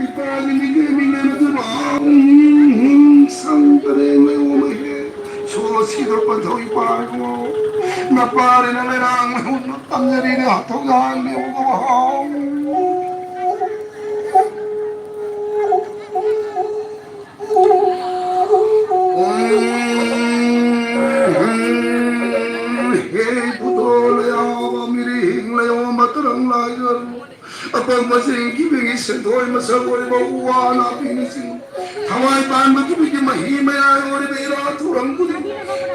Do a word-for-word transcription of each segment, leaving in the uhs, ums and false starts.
ꯏꯄꯥꯒꯤ ꯃꯤꯠꯌꯦꯡ ꯃꯤꯠꯌꯦꯡ ꯑꯗꯨꯕꯨ ꯍꯥꯎ ꯁꯪꯗꯔꯦ ꯃꯌꯣꯃꯍꯦ꯫ ꯁꯣꯁꯤꯗ ꯄꯟꯊꯧ ꯏꯄꯥ ꯏꯕꯨꯡꯉꯣ꯫ ꯅꯄꯥꯔꯤꯅ ꯂꯩꯔꯥꯡ ꯃꯍꯨꯠꯅ ꯇꯝꯖꯔꯤꯅ ꯍꯥꯊꯧ ꯌꯥꯍꯟꯕꯤꯌꯨ ꯍꯥꯎ꯫ ꯍꯦ ꯏꯄꯨꯊꯣ ꯂꯩꯍꯥꯎꯕ ꯃꯤꯔꯤꯡ ꯂꯩꯍꯣꯝꯕ ꯇꯔꯪ ꯂꯥꯏꯖꯔꯨ꯫ ꯑꯄꯪꯕꯁꯤꯡ ꯀꯤꯕꯤꯒꯤ ꯁꯦꯟꯊꯣꯏ ꯃꯁꯛ ꯑꯣꯏꯔꯤꯕ ꯎ ꯋꯥ ꯅꯥꯄꯤꯅꯆꯤꯡꯕ ꯊꯋꯥꯏ ꯄꯥꯟꯕ ꯀꯤꯕꯤꯒꯤ ꯃꯍꯤ ꯃꯌꯥꯏ ꯑꯣꯏꯔꯤꯕ ꯏꯔꯥ ꯊꯧꯔꯝ ꯈꯨꯗꯤꯡ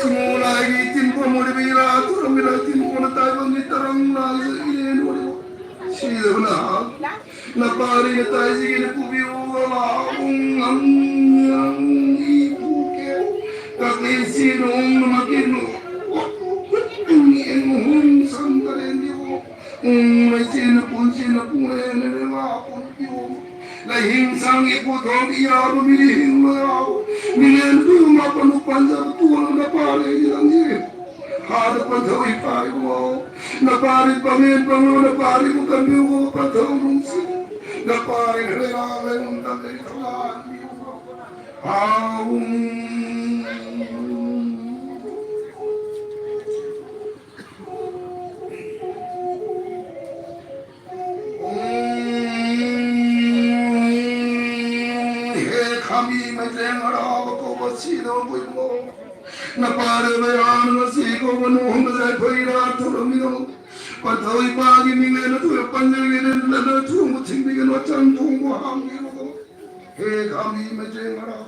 ꯆꯤꯡꯉꯨ ꯂꯥꯏꯒꯤ ꯇꯤꯟꯐꯝ ꯑꯣꯏꯔꯤꯕ ꯏꯔꯥ ꯊꯧꯔꯝ ꯏꯔꯥ ꯇꯤꯟꯐꯝꯅ ꯇꯥꯏꯕꯪꯒꯤ ꯇꯔꯪ ꯂꯥꯏꯖ ꯏꯔꯦꯟ ꯑꯣꯏꯔꯤꯕ ꯁꯤꯗꯕꯅ ꯅꯄꯥꯔꯤꯅ ꯇꯥꯏꯖꯤꯒꯤꯅ ꯄꯨꯕꯤꯌꯨ ꯂꯥꯛꯎ ꯉꯝ ꯉꯝ ꯏꯄꯨꯒꯦ ꯀꯛꯂꯤꯁꯤ ꯅꯣꯡꯃ ꯃꯀꯤꯅꯨ ꯁꯝꯗꯔꯦꯟꯗꯤꯕꯨ ꯎꯝ ꯃꯩꯆꯦꯅ ꯄꯨꯟꯁꯤꯅ ꯄꯨꯡꯂꯦꯟ ꯂꯦꯟ ꯂꯥꯛꯄ ꯂꯥꯏꯍꯤꯡ ꯁꯥꯡꯒꯤ ꯄꯣꯊꯣꯛ ꯌꯥꯕ ꯃꯤꯔꯤꯡ ꯂꯣꯏ ꯌꯥꯎ ꯃꯤꯔꯦꯟ ꯄꯤꯌꯨ ꯃꯥꯄꯟ ꯄꯥꯟꯖꯕ ꯇꯣꯜꯂꯒ ꯄꯥꯔꯦ ꯌꯥꯡꯖꯦ ꯍꯥꯗ ꯄꯟꯊꯧ ꯏꯄꯥ ꯏꯕꯨꯡꯉꯣ ꯅꯄꯥꯔꯤ ꯄꯥꯡꯂꯦꯟ ꯄꯥꯡꯂꯣ ꯅꯄꯥꯔꯤꯕꯨ ꯀꯟꯕꯤꯌꯨ ꯄꯟꯊꯧ ꯅꯨꯡꯁꯤ ꯅꯄꯥꯔꯤ ꯂꯩꯔꯥ ꯂꯩꯔꯨꯝꯗ ꯂꯩ ꯊꯧꯂꯥꯟꯕꯤꯌꯨ ꯍꯥꯎ ꯎꯝ, ꯍꯦ ꯈꯥꯝꯕꯤ ꯃꯩꯇ꯭ꯔꯦꯡ ꯍꯔꯥꯎꯕ ꯀꯧꯕ ꯁꯤꯗꯕ ꯄꯣꯏꯕꯣ ꯅꯄꯥꯔ ꯃꯌꯥꯝ ꯉꯁꯤ ꯀꯧꯕ ꯅꯣꯡꯕꯁꯦ ꯑꯩꯈꯣꯏ ꯏꯔꯥ ꯊꯧꯔꯝꯃꯤꯗꯣ ꯄꯟꯊꯧ ꯏꯄꯥꯒꯤ ꯃꯤꯡ ꯂꯩꯅ ꯊꯣꯏ ꯄꯟꯖꯒꯦꯅ ꯂꯩꯅ ꯊꯣꯡꯕ ꯊꯤꯡꯕꯤꯒꯅꯨ ꯆꯪ ꯊꯣꯡꯕ ꯍꯥꯡꯕꯤꯔꯣ ꯍꯦ ꯈꯥꯝꯕꯤ ꯃꯩꯇ꯭ꯔꯦꯡ ꯍꯔꯥꯎ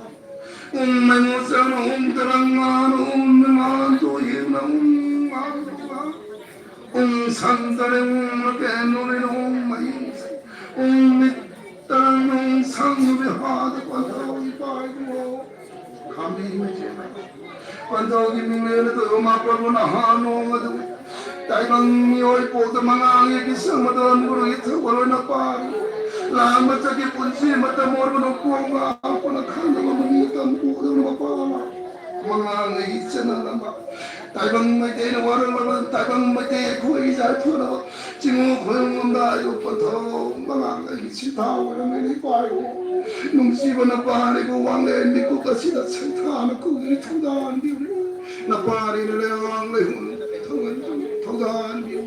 ꯎꯝ ꯃꯩꯉꯣ ꯆꯪ ꯎꯝ ꯇꯔꯪ ꯃꯥꯅ ꯎꯝ ꯃꯥꯟ ꯇꯣ ꯍꯦꯡꯅ ꯎꯝ ꯃꯥꯟ ꯇꯣ ꯎꯝ ꯁꯟ ꯇꯔꯦ ꯎꯝ ꯃꯀꯦꯟ ꯅꯣꯔꯦ ꯎꯝ ꯃꯍꯤꯡ ꯎꯝ ꯃꯤꯠ ꯇꯔꯪ ꯎꯝ ꯁꯪ ꯕꯤꯍꯥꯗ ꯄꯟꯊꯧ ꯏꯄꯥ ꯏꯕꯨꯡꯉꯣ ꯈꯥꯝꯕꯤ ꯃꯩꯇ꯭ꯔꯦꯡ ꯍꯔꯥꯎ ꯄꯟꯊꯧꯒꯤ ꯃꯤꯡ ꯂꯩꯅ ꯊꯣꯏ ꯃꯥꯄꯜ ꯅꯍꯥ ꯅꯣꯡ ꯑꯗꯨ ꯇꯥꯏꯕꯪ ꯃꯤꯑꯣꯏ ꯄꯣꯛꯇ ꯃꯉꯥꯡꯒꯤ ꯃꯤꯁꯛ ꯃꯇꯝ ꯒꯨꯔꯨꯒꯤ ꯊꯧꯒꯜ ꯑꯣꯏꯅ ꯄꯥꯜꯂꯤ꯫ ꯂꯥꯟꯕ ꯆꯠꯈꯤ ꯄꯨꯟꯁꯤ ꯃꯇꯝ ꯑꯣꯏꯕꯅ ꯄꯣꯛ ꯉꯥꯛꯄꯅ ꯈꯪꯗꯕ ꯃꯤꯒꯤ ꯇꯝ ꯄꯣꯛꯇꯕꯅ ꯃꯄꯥ ꯃꯉꯥꯡꯒꯤ ꯆꯦꯟꯅꯅꯕ ꯇꯥꯏꯕꯪ ꯃꯩꯇꯩꯅ ꯋꯥꯔꯛꯂꯕ ꯇꯥꯏꯕꯪ ꯃꯩꯇꯩ ꯑꯩꯈꯣꯏ ꯏꯖꯥ ꯊꯨꯅꯕ ꯆꯤꯡꯉꯨ ꯈꯣꯏꯔꯨꯝ ꯉꯝꯗ ꯑꯌꯨꯛ ꯄꯟꯊꯧ ꯃꯉꯥꯡ ꯑꯩꯒꯤ ꯁꯤꯊꯥ ꯑꯣꯏꯔꯝꯃꯦ ꯏꯄꯥ ꯏꯕꯨ ꯅꯨꯡꯁꯤꯕ ꯅꯄꯥꯅꯤꯕꯨ ꯋꯥꯡꯂꯦꯟ ꯃꯤꯀꯨꯞ ꯑꯁꯤꯗ ꯁꯩꯊꯥꯅ ꯀꯨꯝꯂꯤ ꯊꯧꯗꯥꯟꯕꯤꯌꯨ ꯅꯄꯥꯅꯤꯅ ꯂꯩꯉꯥꯛ ꯂꯩꯍꯨꯝ ꯊꯧꯗꯥꯟꯕꯤꯌꯨ